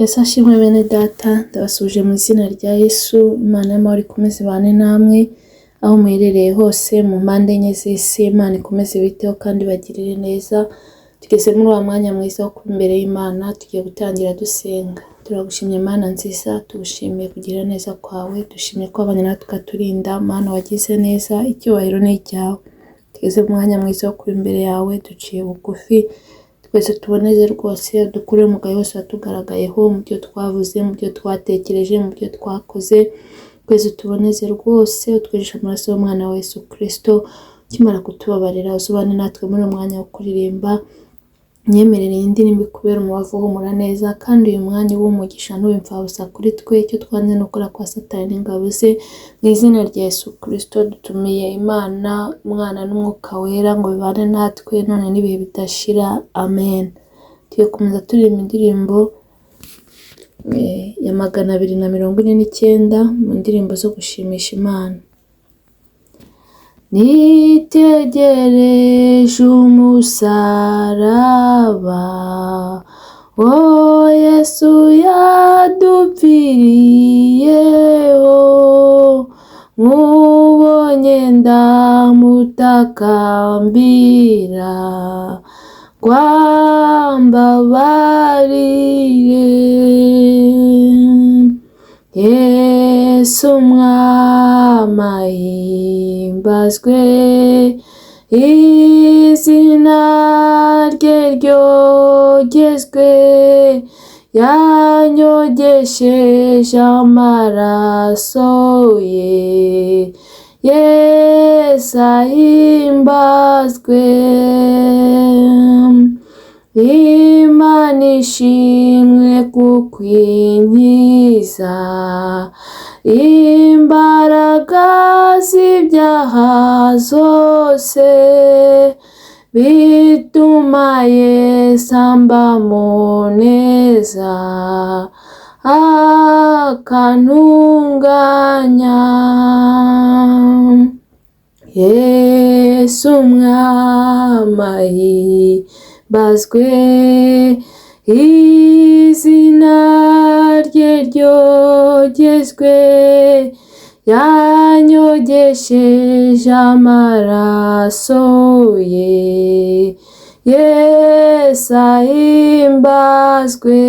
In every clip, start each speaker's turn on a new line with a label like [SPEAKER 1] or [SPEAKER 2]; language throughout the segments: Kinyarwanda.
[SPEAKER 1] Yesu ashimwe bene data, ndabasuhuje mu izina rya Yesu, Imana y'amahoro ikomeze ibane namwe, aho muherereye hose mu mpande enye z'isi, Imana ikomeze ibiteho kandi ibagirire neza. Tugeze muri wa mwanya mwiza wo kuba imbere y'Imana, tugiye gutangira dusenga. Turagushimye Mana nziza, tugushimiye kugira neza kwawe, dushimye ko wabanye natwe ukaturinda, Mana wagize neza, icyubahiro ni icyawe. Tugeze mu mwanya mwiza wo kuba imbere yawe, duciye bugufi, twese tuboneze rwose, dukure umugayo wose watugaragayeho mu byo twavuze, mu byo twatekereje, mu byo twakoze, twese tuboneze rwose, utwigishe amaraso y'umwana wa Yesu Kristo, ukimara kutubabarira uzubane natwe muri uyu mwanya wo kuririmba, Nyemerere iyi ndirimbo ikubere umubavu uhumura neza, kandi uyu mwanya ube umugisha ntube imfabusa kuri twe, icyo twanze ni ukora kwa Satani n'ingabo ze, mu izina rya Yesu Kristo dutumiye Imana, Umwana n'Umwuka Wera ngo bibane natwe none n'ibihe bidashira, amen. Tugiye gukomeza turirimba indirimbo ya 249 mu ndirimbo zo gushimisha Imana. Nitegereje umusaraba, uwo Yesu yadupfiriyeho, nkubonye ndamutakambira, ngo ambabarire. Yesu Umwami ahimbazwe, izina rye ryogezwe, yanyogesheje amaraso ye, Yesu ahimbazwe. Imana ishimwe kuko inkiza imbaraga z'ibyaha zose, bituma Yesu ambamo neza, akantunganya. Yesu Umwami ahimbazwe, izina rye ryogezwe, yanyogesheje amaraso ye, Yesu ahimbazwe.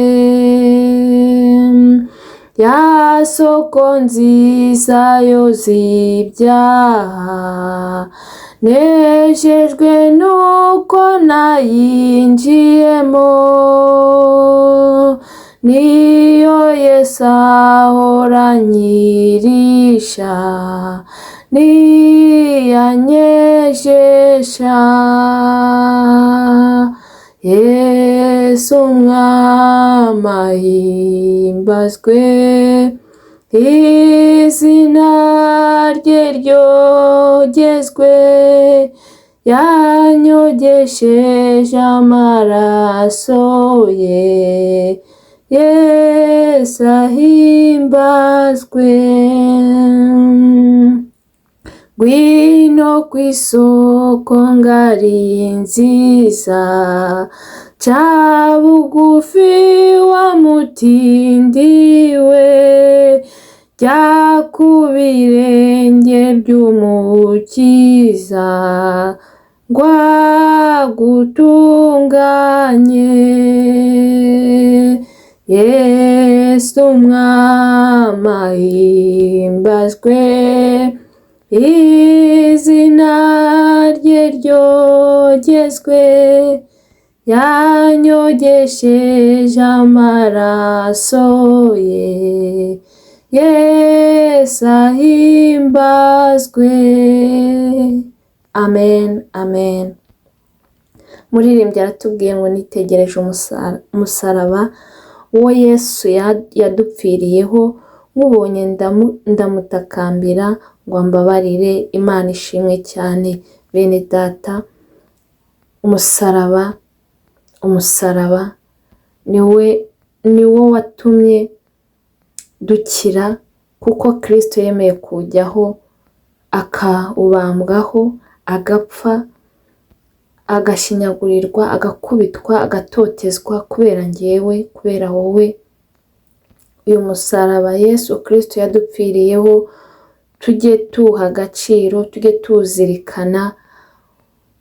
[SPEAKER 1] Ya soko nziza yoza ibyaha, nejejwe nuko nayinjiyemo, niyo Yesu ahora anyirisha, niyanyejesha. Yesu Umwami ahimbazwe, izina rye ryogezwe, yanyogesheje amaraso ye, Yesu ahimbazwe. Ngwino ku isoko ngari nziza, ca bugufi wa mutindi we, jya ku birenge by'Umukiza, ngo agutunganye. Yesu Umwami ahimbazwe, izina rye ryogezwe, yanyogesheje amaraso ye, Yesu ahimbazwe. Amen, amen. Muririmbyi aratubwiye ngo nitegereje umusaraba uwo Yesu yadupfiriyeho, nkubonye ndamutakambira ngo ambabarire. Imana ishimwe cyane. Bene data, umusaraba, umusaraba niwo watumye dukira, kuko Kristo yemeye kuwujyaho akawubambwaho, agapfa, agashinyagurirwa, agakubitwa, agatotezwa kubera njyewe, kubera wowe. Uyu musaraba Yesu Kristo yadupfiriyeho tujye tuwuha agaciro, tujye tuwuzirikana.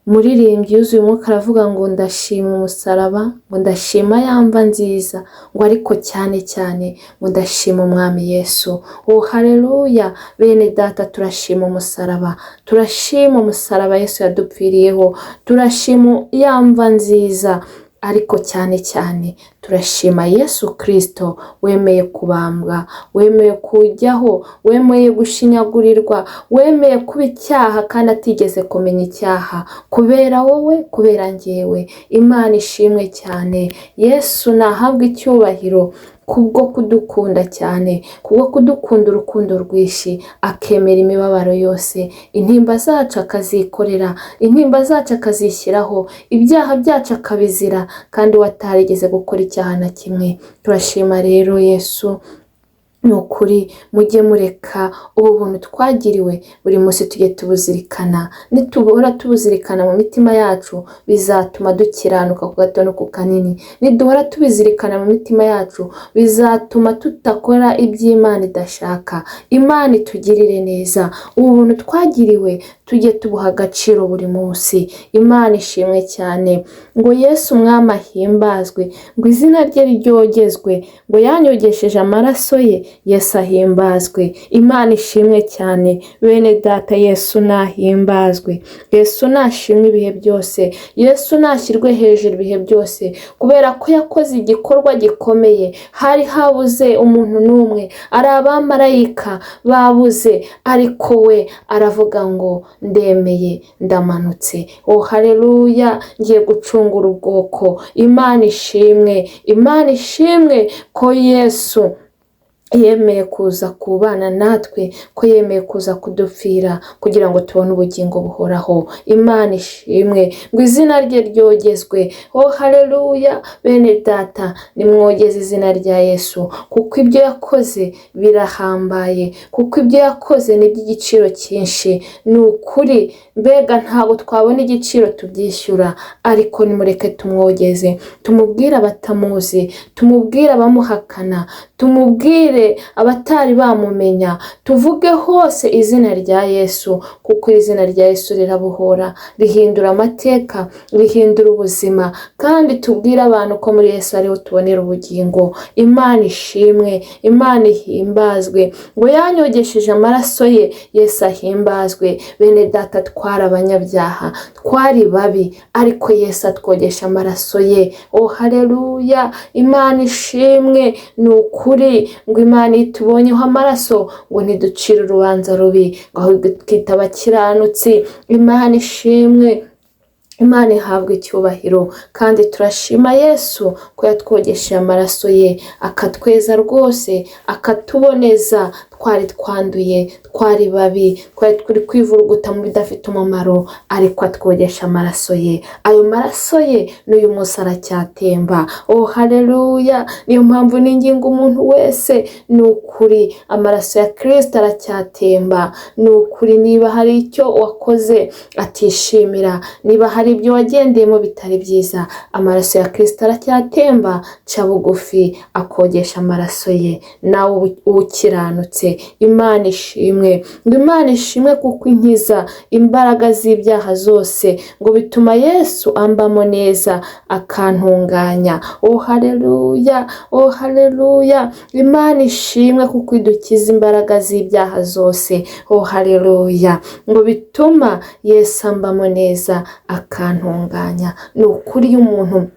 [SPEAKER 1] Umuririmbyi yuzuye umwuka aravuga ngo ndashima umusaraba, ngo ndashima ya mva nziza, ngo ariko cyane cyane ngo ndashima umwami Yesu. Oh haleluya, bene data turashima umusaraba, turashima umusaraba Yesu yadupfiriyeho, turashima ya mva nziza, ariko cyane cyane turashima Yesu Kristo wemeye kubambwa, wemeye kujyaho, wemeye gushinyagurirwa, wemeye kuba icyaha kandi atigeze kumenya icyaha, kubera wowe, kubera njyewe. Imana ishimwe cyane. Yesu nahabwe icyubahiro kubwo kudukunda cyane, kubwo kudukunda urukundo rwinshi, akemera imibabaro yose, intimba zacu akazikorera, intimba zacu akazishyiraho, ibyaha byacu akabizira, kandi we atarigeze gukora icyaha na kimwe. Turashima rero Yesu. Ni ukuri mujye mureka ubu buntu twagiriwe buri munsi tujye tubuzirikana. Nituhora tubuzirikana mu mitima yacu bizatuma dukiranuka ku gato no ku kanini. Niduhora tubizirikana mu mitima yacu bizatuma tudakora iby'Imana idashaka. Imana itugirire neza. Ubu buntu twagiriwe tujye tubuha agaciro buri munsi. Imana ishimwe cyane. Ngo Yesu umwami ahimbazwe, ngo izina rye ryogezwe, ngo yanyogesheje amaraso ye, Yesu ahimbazwe. Imana ishimwe cyane. Bene data Yesu nahimbazwe, Yesu nashimwe ibihe byose, Yesu nashyirwe hejuru ibihe byose, kubera ko yakoze igikorwa gikomeye. Hari habuze umuntu n'umwe, ari abamarayika babuze, ariko we aravuga ngo ndemeye ndamanutse. Oh haleluya, ngiye gucungura ubwoko. Imana ishimwe, Imana ishimwe ko Yesu yemeye kuza kubana natwe, ko yemeye kuza kudupfira kugira ngo tubone ubugingo buhoraho. Imana ishimwe, ngo izina rye ryogezwe. Oh haleluya, bene data nimwogeze izina rya Yesu, kuko ibyo yakoze birahambaye, kuko ibyo yakoze ni iby'igiciro cyinshi. Ni ukuri mbega ntabwo twabona igiciro tubyishyura, ariko nimureke tumwogeze, tumubwire abatamuzi, tumubwire abamuhakana, tumubwire abatari bamumenya, tuvuge hose izina rya Yesu, kuko izina rya Yesu rirabohora, rihindura amateka, rihindura ubuzima, kandi tubwire abantu ko muri Yesu ariho tubonera ubugingo. Imana ishimwe, Imana ihimbazwe, ngo yanyogesheje amaraso ye, Yesu ahimbazwe. Bene data twari abanyabyaha, twari babi, ariko Yesu atwogesha amaraso ye. Oh haleluya, Imana ishimwe. Ni ukuri ngo Imana itubonyeho amaraso ngo ntiducire urubanza rubi, ngo ahubwo twita abakiranutsi. Imana ishimwe, Imana ihabwa icyubahiro. Kandi turashima Yesu ko yatwogesheje amaraso ye, akatweza rwose, akatuboneza. Twari twanduye, twari babi, twari turi kwivuruguta mu bidafite umumaro, ariko atwogesha amaraso ye. Ayo maraso ye n'uyu munsi aracyatemba. Oh haleluya, niyo mpamvu ninginga umuntu wese, ni ukuri amaraso ya Kristo aracyatemba. Ni ukuri niba hari icyo wakoze atishimira, niba hari ibyo wagendeyemo bitari byiza, amaraso ya Kristo aracyatemba. Ca bugufi akogesha amaraso ye, nawe ukiranutse. Imana ishimwe, ngo Imana ishimwe kuko inkiza imbaraga z'ibyaha zose, ngo bituma Yesu ambamo neza akantunganya. Oh haleluya, oh haleluya, Imana ishimwe kuko idukiza imbaraga z'ibyaha zose. Oh haleluya, ngo bituma Yesu ambamo neza akantunganya. Ni ukuri iyo umuntu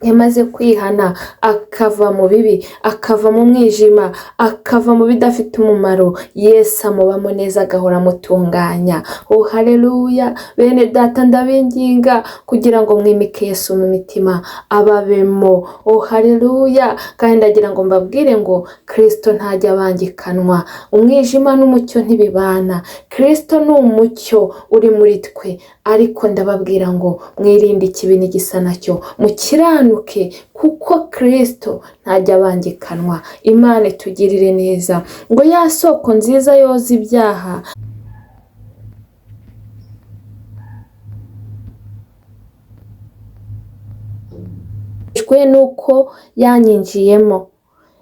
[SPEAKER 1] yamaze kwihana akava mu bibi, akava mu mwijima, akava mu bidafite umumaro, Yesu amubamo neza agahora amutunganya. Oh haleluya, bene data ndabinginga kugira ngo mwimike Yesu mu mitima, ababemo. Oh haleluya, kandi ndagira ngo mbabwire ngo Kristo ntajya abangikanwa, umwijima n'umucyo ntibibana. Kristo ni umucyo uri muri twe, ariko ndababwira ngo mwirinde ikibi n'igisa nacyo, mukiranuke, kuko Kristo ntajya abangikanwa. Imana itugirire neza, ngo ya soko nziza yoza ibyaha nuko yanyinjiyemo.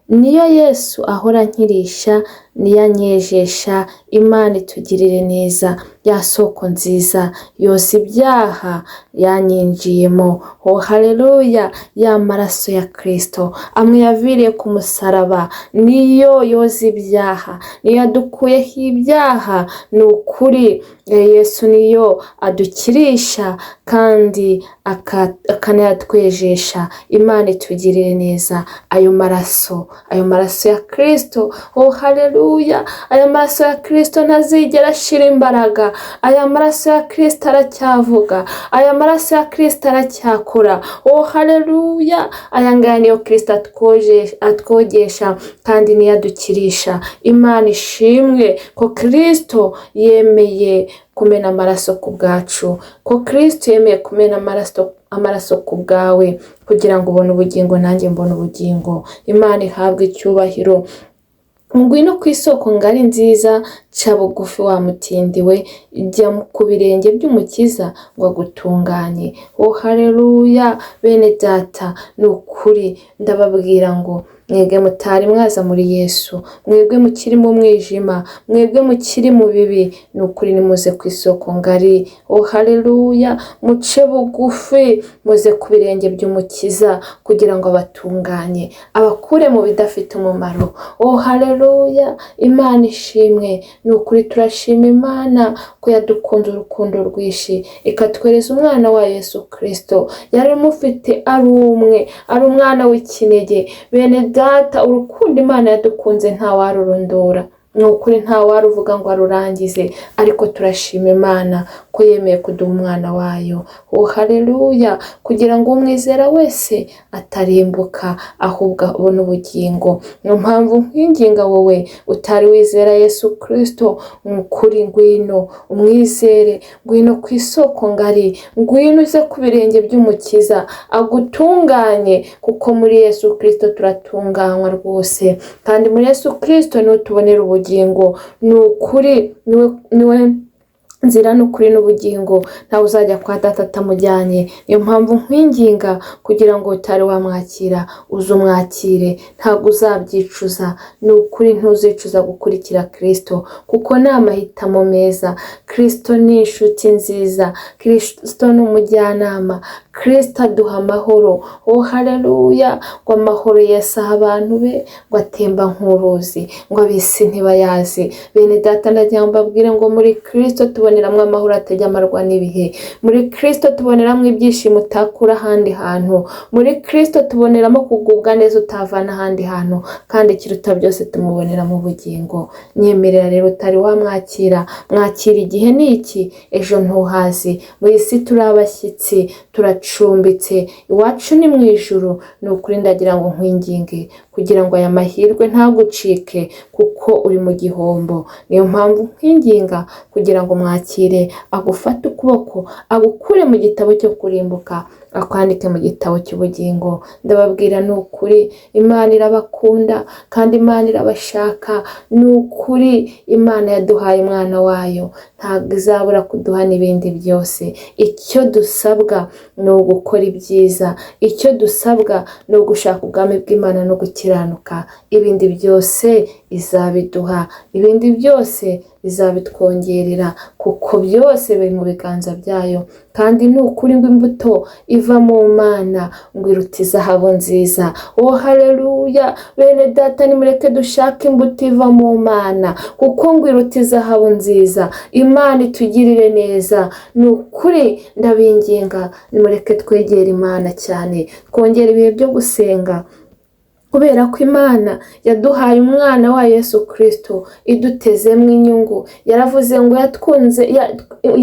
[SPEAKER 1] Niyo Yesu ahora ankirisha, niyo anyejesha. Imana itugirire neza. Ya soko nziza yoza ibyaha yanyinjiyemo. Oh haleluya! Ya maraso ya Kristo amwe yaviriye ku musaraba niyo yoza ibyaha, niyo yadukuyeho ibyaha. Ni ukuri Yesu niyo adukirisha kandi akanayatwejesha. Imana itugirire neza. Ayo maraso, ayo maraso ya Kristo, oh haleluya! Aya maraso ya Kristo ntazigera ashira imbaraga. Aya maraso ya Kristo aracyavuga. Aya maraso ya Kristo aracyakora. Oh haleluya! Aya ngaya niyo Kristo atwogesha kandi niyo adukirisha. Imana ishimwe ko Kristo yemeye kumena amaraso ku bwacu, ko Kristo yemeye kumena amaraso ku bwawe kugira ngo ubone ubugingo, nanjye mbone ubugingo. Imana ihabwe icyubahiro. Ngwino ku isoko ngari nziza, ca bugufi wa mutindi we, jya ku birenge by'Umukiza ngo agutunganye. Oh haleluya! Bene data, ni ukuri ndababwira ngo mwebwe mutari mwaza muri Yesu, mwebwe mukiri mu mwijima, mwebwe mukiri mu bibi, ni ukuri nimuze ku isoko ngari. Oh haleluya! Muce bugufi muze ku birenge by'Umukiza kugira ngo abatunganye, abakure mu bidafite umumaro. Oh haleluya! Imana ishimwe. Ni ukuri turashima Imana ko yadukunze urukundo rwinshi, ikatwereza umwana wa Yesu Kristo. Yari amufite ari umwe, ari umwana w'ikinege. Bene data, urukundo Imana yadukunze ntawarurondora. Ni ukuri ntawaruvuga ngo arurangize, ariko turashima Imana ko yemeye kuduha umwana wayo. Oh haleluya! Kugira ngo umwizera wese atarimbuka ahubwo abone ubugingo. Niyo mpamvu nkwinginga wowe utari wizera Yesu Kristo, ni ukuri ngwino umwizere, ngwino ku isoko ngari, ngwino uze ku birenge by'Umukiza agutunganye, kuko muri Yesu Kristo turatunganywa rwose, kandi muri Yesu Kristo niho tubonera ubugingo. Ni ukuri niwe nzira n'ukuri n'ubugingo, ntawe uzajya kwa data atamujyanye. Niyo mpamvu nkwinginga kugira ngo utari wamwakira uze umwakire, ntabwo uzabyicuza. Ni ukuri ntuzicuza gukurikira Kristo, kuko ni amahitamo meza. Kristo ni inshuti nziza, Kristo ni umujyanama, Kristo aduha amahoro. Oh haleluya! Ngo amahoro Yesu aha abantu be ngo atemba nk'uruzi, ngo ab'isi ntibayazi. Bene data, ndagira ngo mbabwire ngo muri Kristo tuboneramo amahoro atajya amarwa n'ibihe. Muri Kristo tuboneramo ibyishimo utakura ahandi hantu. Muri Kristo tuboneramo kugubwa neza utavana ahandi hantu, kandi ikiruta byose tumuboneramo ubugingo. Nyemerera rero utari wamwakira, mwakira igihe ni iki, ejo ntuhazi. Mu isi turi abashyitsi, turacumbitse, iwacu ni mu ijuru. Ni ukuri ndagira ngo nkwinginge kugira ngo aya mahirwe ntagucike, kuko uri mu gihombo. Niyo mpamvu nkwinginga kugira ngo mwakire, agufate ukuboko, agukure mu gitabo cyo kurimbuka, akwandike mu gitabo cy'ubugingo. Ndababwira ni ukuri Imana irabakunda kandi Imana irabashaka. Ni ukuri Imana yaduhaye umwana wayo, ntabwo izabura kuduha n'ibindi byose. Icyo dusabwa ni ugukora ibyiza, icyo dusabwa ni ugushaka ubwami bw'Imana no gukiranuka. Ibindi byose izabiduha, ibindi byose izabitwongerera, kuko byose biri mu biganza byayo. Kandi ni ukuri ngo imbuto iva mu Mana ngo iruta izahabu nziza. Oh haleluya! Bene data, nimureke dushake imbuto iva mu Mana, kuko ngo iruta izahabu nziza. Imana itugirire neza. Ni ukuri ndabinginga, nimureke twegere Imana cyane, twongere ibihe byo gusenga, kubera ko Imana yaduhaye umwana wa Yesu Kristo idutezemo inyungu. Yaravuze ngo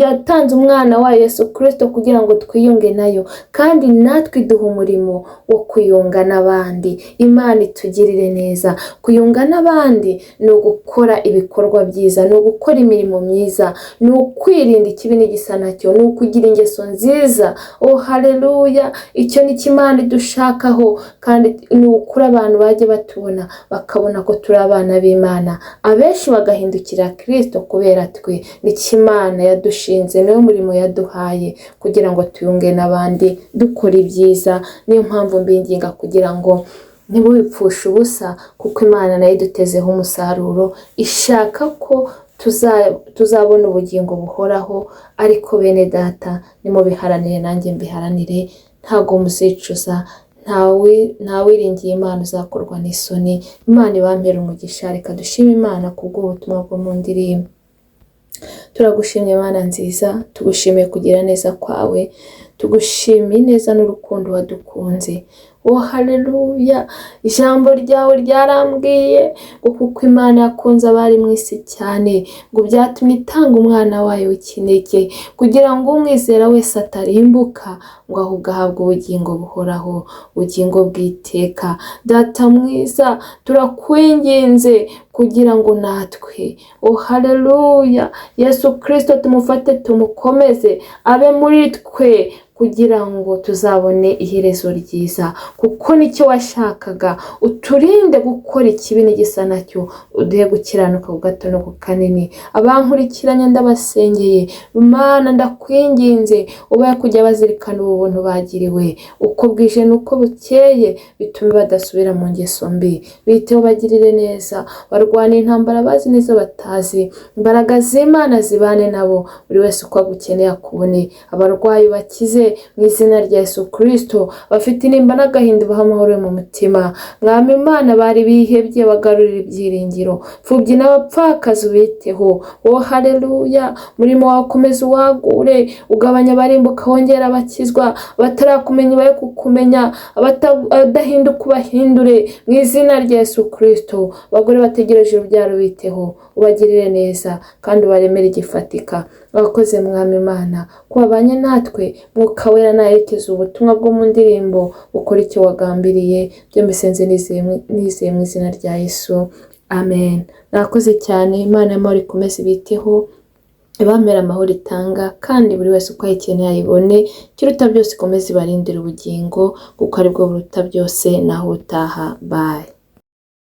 [SPEAKER 1] yatanze umwana wa Yesu Kristo kugira ngo twiyunge nayo, kandi natwe iduha umurimo wo kuyunga n'abandi. Imana itugirire neza. Kuyunga n'abandi ni ugukora ibikorwa byiza, ni ugukora imirimo myiza, ni ukwirinda ikibi n'igisa nacyo, ni ukugira ingeso nziza. Oh haleluya! Icyo ni cyo Imana idushakaho, kandi ni ukuri abantu bajya batubona bakabona ko turi abana b'Imana, abenshi bagahindukira Kristo kubera twe. Nicyo Imana yadushinze, niwo murimo yaduhaye kugira ngo tuyunge n'abandi dukora ibyiza. Niyo mpamvu mbinginga kugira ngo Ntibubipfushe ubusa, kuko Imana nayo idutezeho umusaruro, ishaka ko tuzabona ubugingo buhoraho. Ariko bene data, nimubiharanire nanjye mbiharanire, ntago muzicuza. Ntawiringiye Imana uzakorwa n'isoni. Imana ibampere umugisha. Reka dushime Imana kubw'ubutumwa bwo mu ndirimbo. Turagushimye Mana nziza, tugushimiye kugira neza kwawe, tugushimiye neza n'urukundo wadukunze. Oh haleluya, ijambo ryawe ryarambwiye ngo kuko Imana yakunze abari mu isi cyane, ngo byatumye itanga umwana wayo w'ikinege, kugira ngo umwizera wese atarimbuka, ngo ahubwo ahabwe ubugingo buhoraho, ubugingo bw'iteka. Data mwiza, turakwinginze kugira ngo natwe, oh haleluya, Yesu Kristo tumufate tumukomeze abe muri twe, kugira ngo tuzabone iherezo ryiza, kuko nicyo washakaga. Uturinde gukora ikibi n'igisa nacyo, uduhe gukiranuka ku gato no ku kanini. Abankurikiranye ndabasengeye, Mana ndakwinginze, ubahe kujya bazirikana ubu buntu bagiriwe, uko bwije n'uko bukeye, bitume badasubira mu ngeso mbi. Biteho, bagirire neza, barwana intambara bazi n'izo batazi. Imbaraga z'Imana zibane nabo, buri wese uko agukeneye akubone. Abarwayi bakize mu izina rya Yesu Kristo, abafite intimba n'agahinda ubahe amahoro yo mu mutima. Mwami Imana, bari bihebye bagarurira ibyiringiro, imfubyi n'abapfakazi ubiteho. Oh haleluya, umurimo wawe ukomeze uwagure, ugabanya abarimbuka wongera abakizwa, abatarakumenya babe kukumenya, abadahinduka ubahindure mu izina rya Yesu Kristo. Abagore bategereje urubyaro biteho, ubagirire neza kandi ubaremere igifatika. Wakoze Mwami Imana ko wabanye natwe. Mwuka Wera naherekeza ubutumwa bwo mu ndirimbo, ukora icyo wagambiriye. Byo mbisenze nizeye mu izina rya Yesu, amen. Mwakoze cyane. Imana y'amahoro ikomeze ibiteho, ibamere amahoro itanga, kandi buri wese uko ayikeneye ayibone. Ikiruta byose, ikomeze ibarindire ubugingo, kuko aribwo buruta byose. Naho utaha, bye.